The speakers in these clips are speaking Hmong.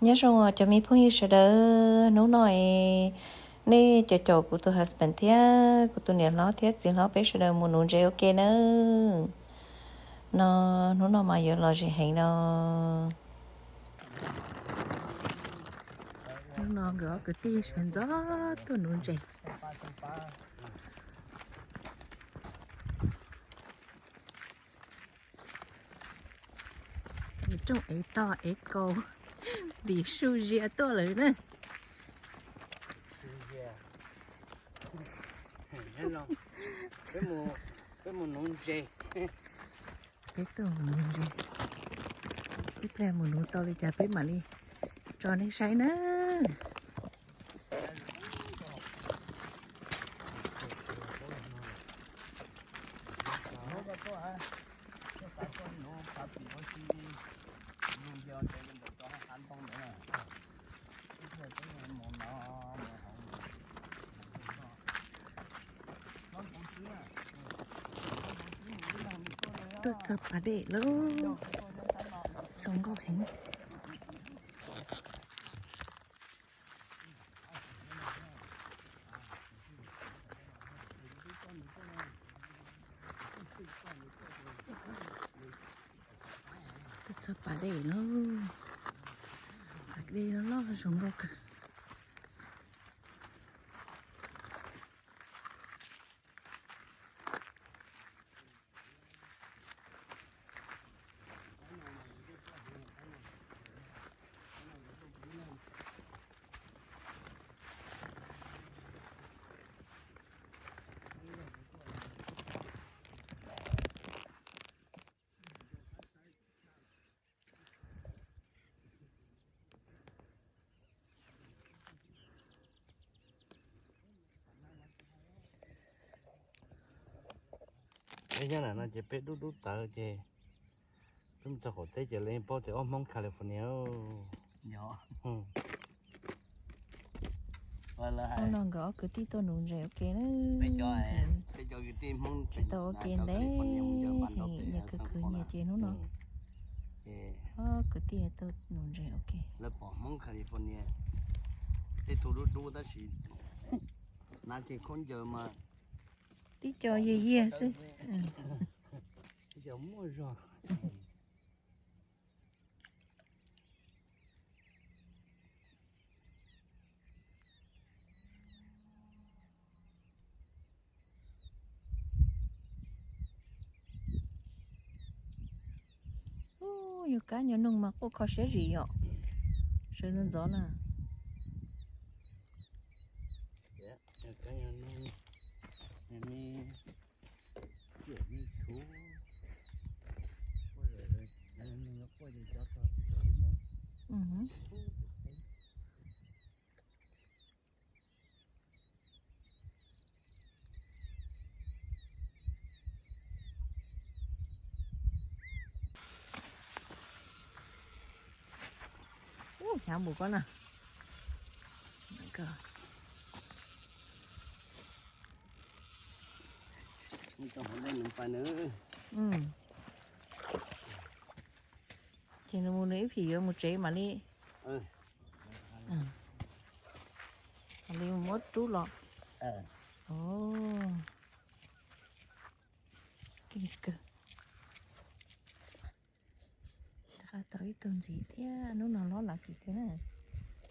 Nyob zoo os cov me phooj ywg sawv daws, hnub no es nej caum caum kuv tus husband thiab kuv tus niam hlob thiab txiv hlob peb sawv daws mus nuv ntses ua ke nawb. No, hnub no mas yuav lom zem heev no. Hnub no nkawd ob kwv tij sawv ntxov tuaj nuv ntses. Ev rooj ev tog ev kaus, dim su zias tuaj lawm na. Peb mus nuv ntses. Peb tuaj mus nuv ntses, ib pliag mus nuv tau li cas peb mam li tso nej saib na. Tuaj txog pas dej lawm, zoo nkauj heev. Tuaj txog pas dej lawm, pas dej loj loj zoo nkauj kawg. Peb nyob ntawm no ces peb dub dub tawv ces peb mus txog qaum teb ces lawv yeej paub tias ob Hmoob California. Hnub no nkawd ob kwv tij tuaj nuv ntses ua ke na. Tsis tau ua ke ntev, nyias khwv khwv nyias ces hnub no ob kwv tij tuaj nuv ntses ua ke. Lawv pom Hmoob California tej tug dub dub tab sis hnav kiag khaub ncaws mas tib co yiag yiag xwb. Muaj zog. Ub, yog kab nyuag noog mas quaj kho siab zim yom. Sawv ntxov ntxov na. Hnyav npaum ko na. Ces nws mus nws ib phim yuav mus tsev mam li, mam li muab rub los. Keej kawg. Rov qab tau ib tug ntxiv thiab, hnub no lob lucky kawg na.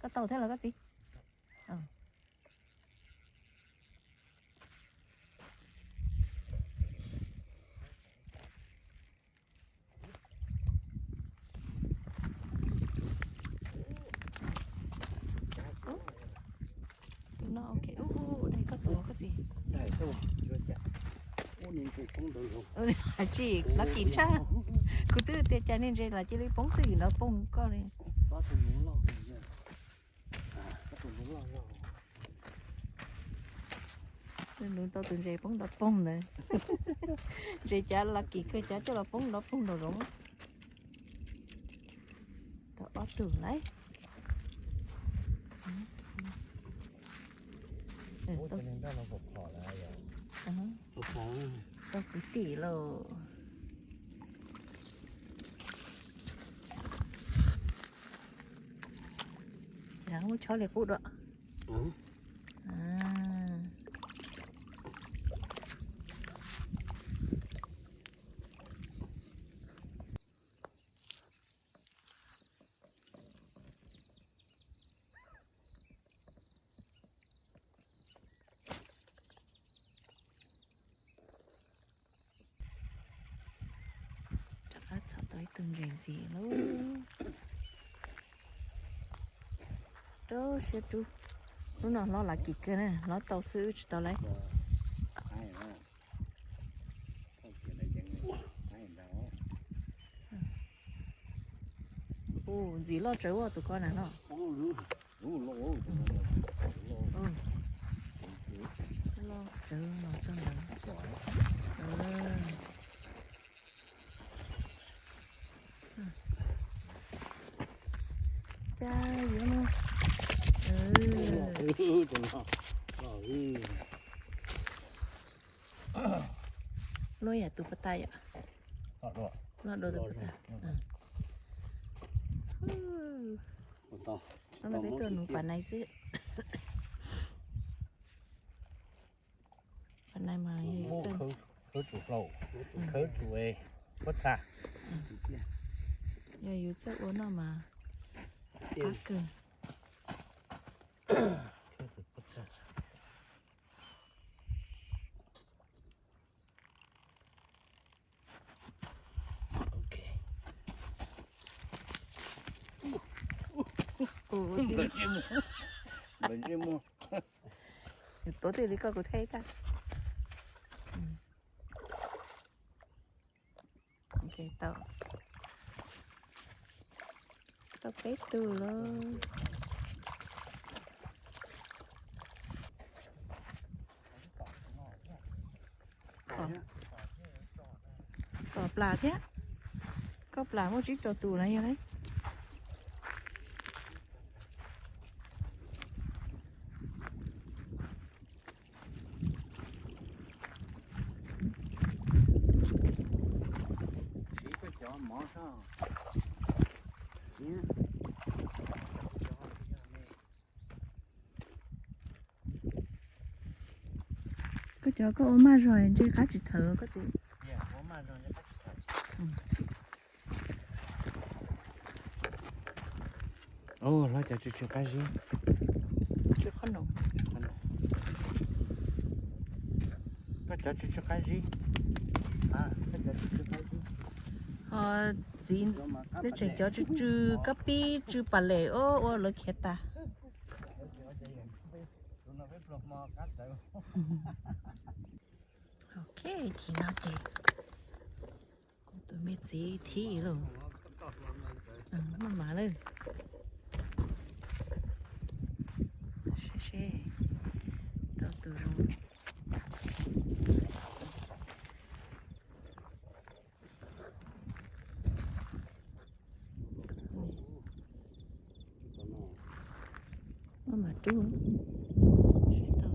Koj tau thiab los koj txiv? Tus no ok, ub, ub, ub, dai koj tus koj txiv. Hais tsis lucky tshaj. Kuv twb tias cas niag ntses los cia li poob twj ywm nrov poog koj li. Nuv tau tus ntses poob nrov poog ntawd. Ntses cav lucky kawg cav coj los poob nrov poog nraum zoov. Tau ob tug lawm. Tau kwv tij lauj. Muab chob li qub dua. Rov qab txhom tau ib tug ntses ntxiv lauj. Rau siab rub. Lub no hlob lav kim kawg na, hlob tau xwb wb tsis tau lauj. Ua ntxiv loj tsawv ua tus ko na no. Loj tsawv los txog ntawd. Cas yuav no. Loj yam tus pas tas yom. Loj dua tus pas tas. Peb tuaj nuv pas nai xwb. Pas nai mas yog yus txawj, khawb tus hlau, khawb tus pob txha. Yog yus txawj ua noj mas qab kawg. Tuav twg li koj kuv thaij tag. Tau peb tug lawm. Tom plas thiab. Koj plas muaj tsib rau tus na yog lauj. Koj cov koj ua maj zog ntshe qab tsis thawm koj txiv. Hlob cov tsw tsw qab zib. Koj cov tsw tsw qab zib. Ho txiv, nej tseem cov tsw tsw kab pib tsw pas les ua lawv khiav tas. Ok, chim no ces kuv tus me txiv thib lauj. Maj mam lawm. Seb seb tau tus zoo. Maj mam rub seb tau.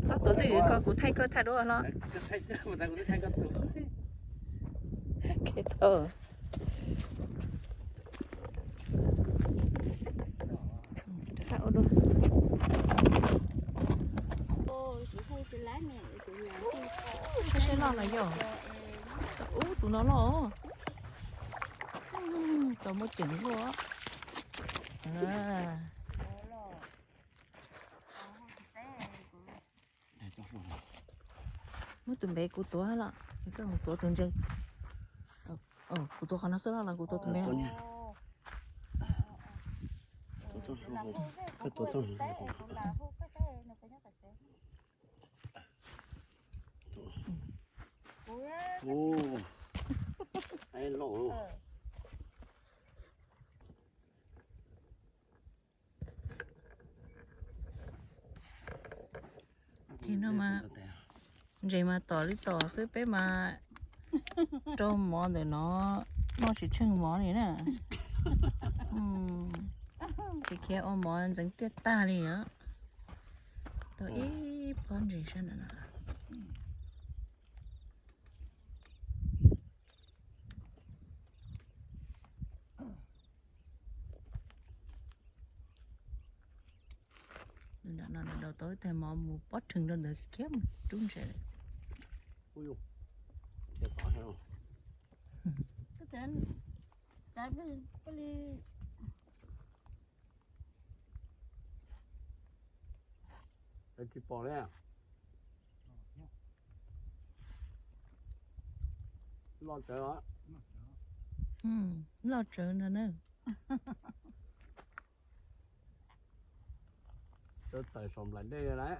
Hlob tuav twg ko kuv thaij koj thaij duab hlob. Rov qab ua dua. Saib saib loj los yog. Ub, tus no loj os. Tau muab ceem luaj. Muab tus npe kuv tuav los, koj mus tuav tus ntses. Kuv tuav qhov no xwb los, los kuv tuav tus npe. Ces no mas ntses mas tom li tom xwb, peb mas rau mov ntawm no noj tsis tsheej mov li na. Ces khiav ua mov ntxeev tiaj tag li os. Tau ib pob ntses sab ntawm no. Nram no daus tau ib tag mov mus pob rhees rau ntawd khiav mus rub ntses lawm. Tsis pom li. Loj tsawv. Loj tsawv no na. Tawm saum nplaim dej lawm.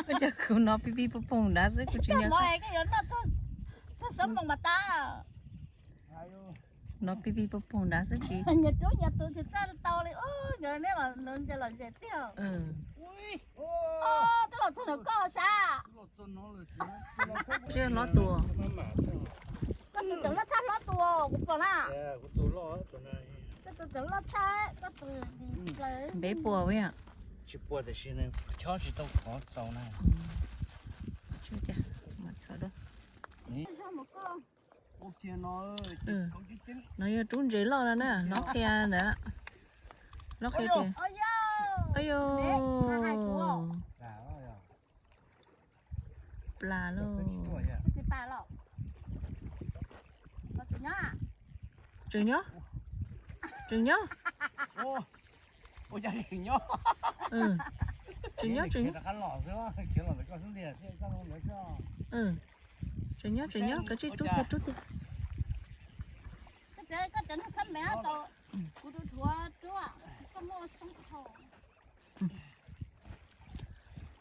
Ua cas kuv no pib pib pog poog nrad xwb kuv tsis nyob. No pib pib pog poog nrad xwb tsis. Twb los txog ntawm koj sab. Tsis hlob tus. Koj tus tseem loj tshaj hlob tus kuv pom na. Koj tus tseem loj tshaj, koj tus plaws. Npeb puas ua yom? Tsis puas tiam sis nws chob tsis tau qhov txaus na. Tsis cas, mam txhawm da. No yog rub ntses loj no na, hlob qhia ntawd. Hlob qhia tias, ayo, plas lauj. Tseem nyob, tseem nyob. Tseem nyob, tseem nyob. Tseem nyob, tseem nyob, kav tsij rub kiag, rub kiag.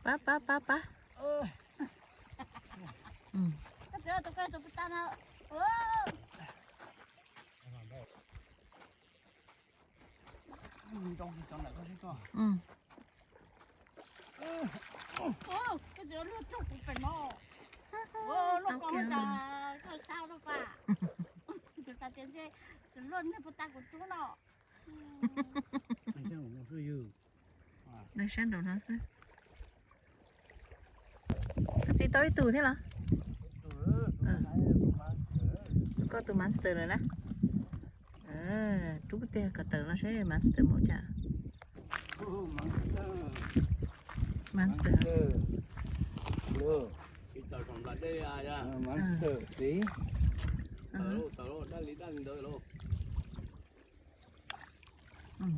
Pab, pab, pab, pab. Nws sab nraum no xwb. Koj txiv tau ib tug thiab los? Koj tus monster lawm na. Rub tiag kom tawm los seb monster mus cas. Monster. Monster, see? Daj li daj li ntawd lauj.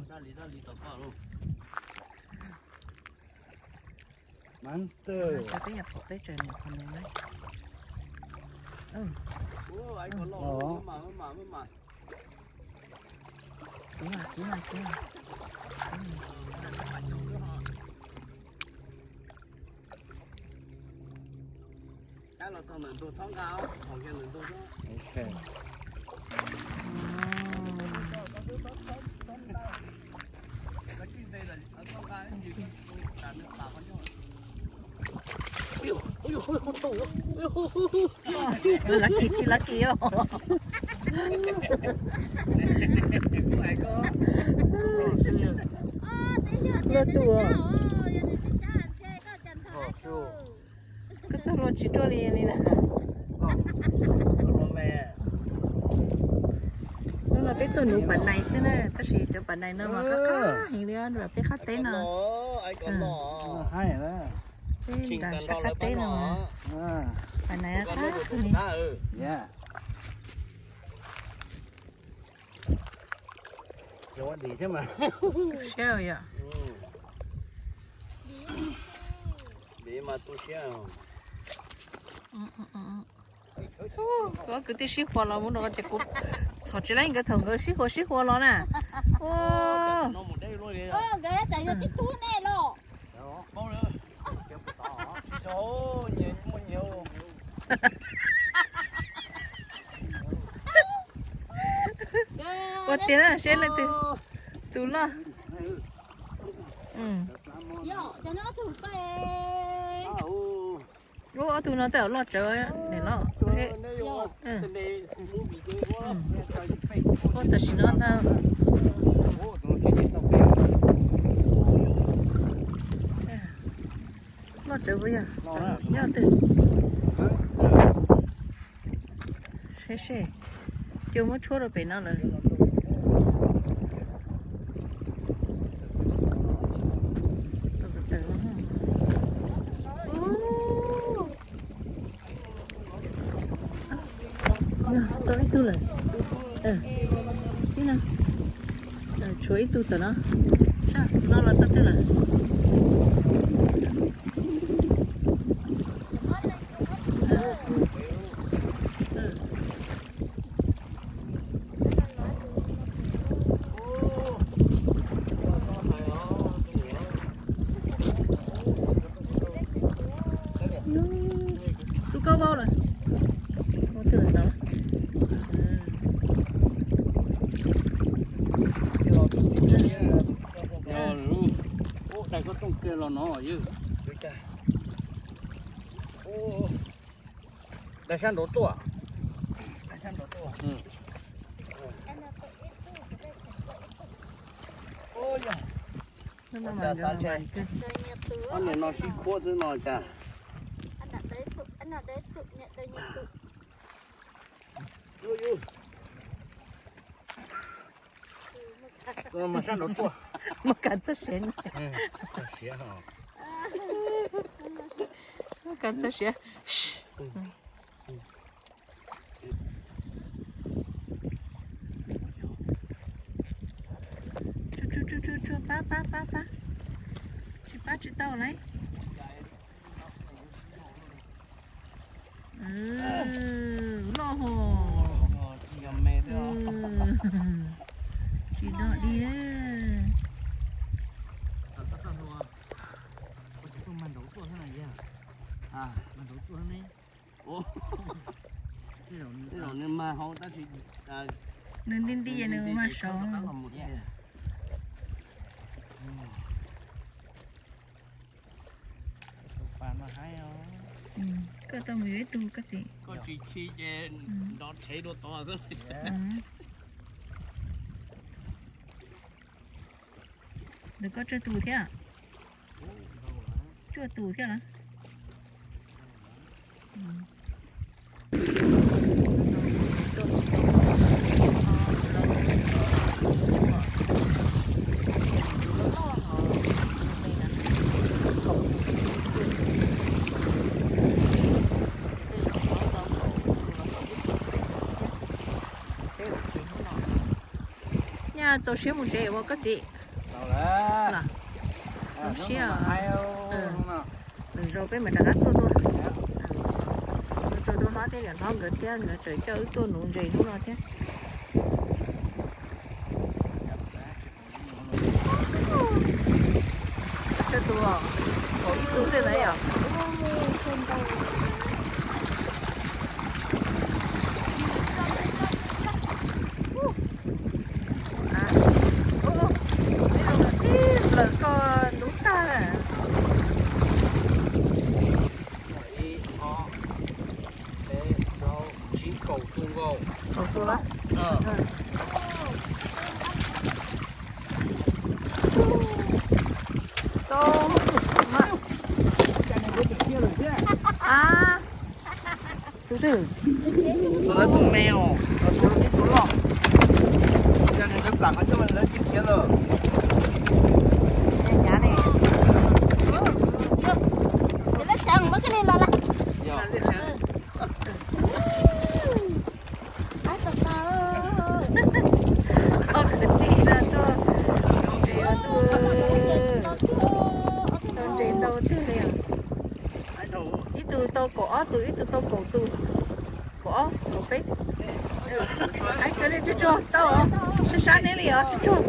Daj li daj li tau koj lauj. Monster. Cov peb nyuam qhuav peb tseem nyuam qhuav nws na. Tib na, tib na, tib na. Los txog ntawm ntug thob nqa, thaum kiag ntawm ntug. Lucky tsis lucky os. Luaj tus. Koj txog luaj tsis ruaj li li na. Hnub no peb tuaj nuv pas nais xwb na, tab sis cov pas nais no mas qab qab heev li os, peb qab teb no. Haib na. Nram sab qab teb no. Pais na qab. Siab yom. Kuv kwv tij sib hua los mus no ces kuv txhom tsis laib nkawd thaum nkawd sib hua sib hua los na. Nkawd txawm yog tib tug ne los. Ua tiag na, seb leej twg tus loj. Ub, ob tug no tej zaum loj tsawv niam loj. Ub, tam sim no ntag. Loj tsawv puas yog? Nyob twg? Seb seb, cua muab tshuab rau pem no lawm. Tau ib tug lawm. Ib no, tshuav ib tug tam no. Sab no los txog twg lawm? Tus koj vau lawm. Ua twg lawm no? Dais koj rooj kiag los no yog. Dais sab nraud tuaj. Ob niag no sib khuab xwb no cas. Mas sab nraud tuaj. Muab kav txog siav. Muab kav txog siav. Tsu tsu tsu tsu, pab pab pab pab. Tsis pab tsis tau lauj. Loj hos. Tsis dog dig. Nws nti nti nws mag saud. Koj tau mus yuav ib tug koj txiv. Koj tsis khi ces nrov rhev dua tod xwb. Ntawm koj tsawg tus thiab? Cuaj tus thiab los? Nyaj txaus siab mus tsev ua koj txiv. Txaus siab. Lwm zaus peb mam rov qab tuaj dua. Tsaug rau hlob thiab niam hlob nkawd thiab, nkawd tseem coj wb tuaj nuv ntses hnub no thiab. Tsawg tus, ib tug xwb ntawd yom. Ib lawm koj ntub tag. Ib, ob, peb, plaub, tsib, kaum tus nkaus. Kaum tus lawm. So much. Tus twg? Tus ntawd tus me os, tus ntawd tus loj. Yog li ntawd plam qhov coj li ntawd tib khiav lawm. Nyav ne. Ob kwv tij no tuaj ntses, tuaj ntses ntau tiag li. Ib tug tau kaum ob tus, ib tug tau kaum tus, kaum ob kaum peb. Hais kiag li tsuag tsuag tau, sab sab neb li os tsuag tsuag.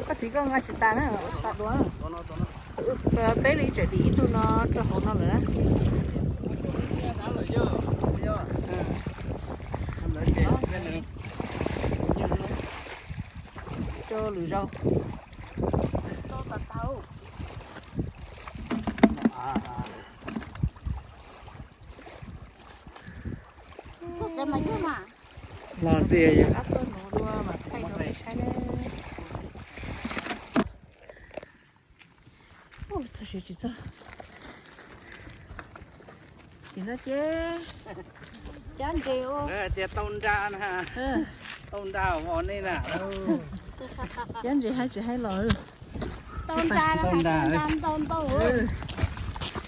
Koj txiv koj nqa tsis tas na, sab dua. Peb li tseem dim ib tug no rau hauv no lawm na. Rau lwm zaus. Los xij, ab tuaj nuv dua mas thaij rau peb saib na. Txog siav tsis txog. Tim no ces cab ntses ua tias tau nra na, tau nra vos nej na. Cab ntses hais tsis hais los. Tau nra, tau nra ntau ntau,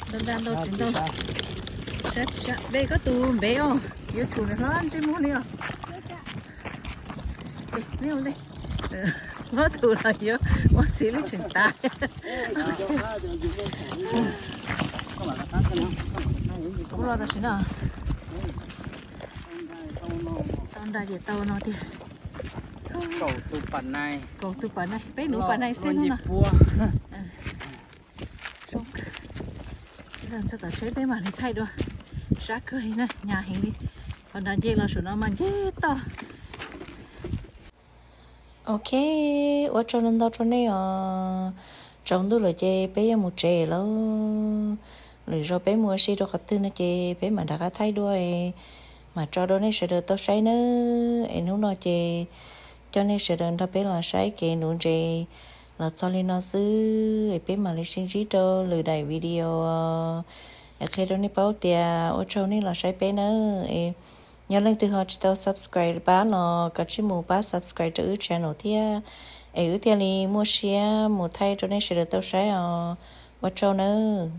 ntau nra ntau tsis ntau. Sab tsis sab, de koj tus npev os, yuav tsum nws hlob ntsej muag li os. Muab tus los yuav ua txiv lub tseem tas. Kuv los tam sim no tau nra ces tau no tiag. Kaum tus pas nais, peb nuv pas nais xwb no. Txog tom tsheb peb mam li thaij dua. Sab kawg li na, hnyav heev li. Qhov nrad nce los saum no mas nce toj. Ok, ua tsaug ntau ntau rau nej os. Tsaus ntuj lawm ces peb yuav mus tsev lawm. Lwm zaus peb mus ua si rau qhov twg no ces peb mam rov qab thaij dua es mam tso rau nej sawv daws tau saib nawb. Es hnub no ces coj nej sawv daws nrog peb los saib kev nuv ntses los txog li no xwb es peb mam li sib ntsib rau lwm daim video es qhia rau nej paub tias ua tsaug nej los saib peb nawb. Es yog leej twg ho tsis tau subscribe pab los koj sim mus pab subscribe rau wb channel thiab es wb thiaj li muaj siab mus thaij rau nej sawv daws tau saib os. Ua tsaug nawb.